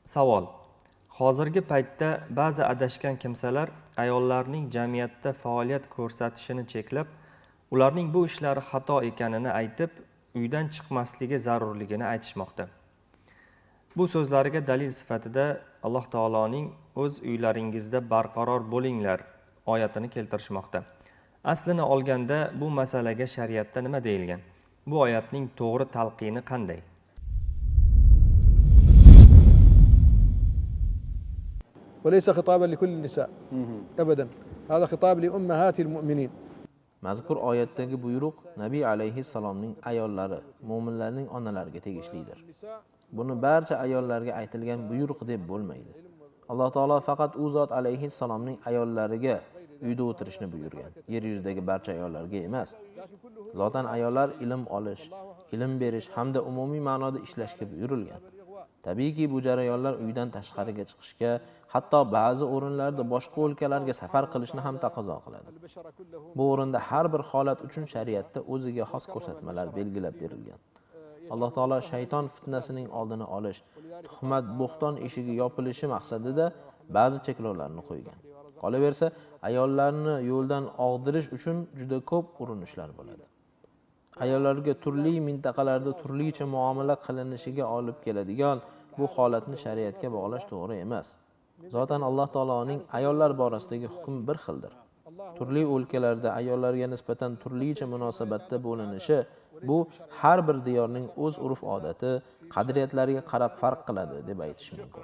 Savol: hozirgi paytda ba'zi adashgan kimsalar ayollarning jamiyatda faoliyat ko'rsatishini cheklab, ularning bu ishlari xato ekanini aytib, uydan chiqmasligi zarurligini aytishmoqda. Bu so'zlariga dalil sifatida Alloh taoloning "O'z uylaringizda barqaror bo'linglar" oyatini keltirishmoqda. Aslini olganda bu masalaga shariatda nima deyilgan? Bu oyatning to'g'ri talqini qanday? وليس خطابا لكل النساء أبدا، هذا خطاب لأمهات المؤمنين. Mazkur oyatdagi buyruq Nabiy alayhissalomning ayollari, mo'minlarning onalariga tegishlidir. Buni barcha ayollarga aytilgan buyruq deb bo'lmaydi. Alloh taolo faqat u zot alayhissalomning ayollariga uyda o'tirishni buyurgan, yer yuzidagi barcha ayollarga emas. Zotan ayollar ilm olish, ilm berish hamda umumiy ma'noda ishlashga buyurilgan. Tabiiyki, bu jarayonlar uydan tashqariga chiqishga, hatto ba'zi o'rinlarda boshqa o'lkalarga safar qilishni ham taqozo qiladi. Bu o'rinda har bir holat uchun shariatda o'ziga xos ko'rsatmalar belgilab berilgan. Alloh taolo shayton fitnasining oldini olish, tuhmat, bo'xton eshigi yopilishi maqsadida ba'zi cheklovlarni qo'ygan. Qolaversa, ayollarni yo'ldan og'dirish uchun juda ko'p urinishlar bo'ladi. Ayollarga turli mintaqalarda turlicha muomala qilinishiga olib keladigan bu holatni shariatga bog'lash to'g'ri emas. Zotan Alloh taoloning ayollar borasidagi hukmi bir xildir. Turli o'lkalarda ayollarga nisbatan turlicha munosabatda bo'linishi bu har bir diyorning o'z urf-odati, qadriyatlariga qarab farq qiladi deb aytish mumkin.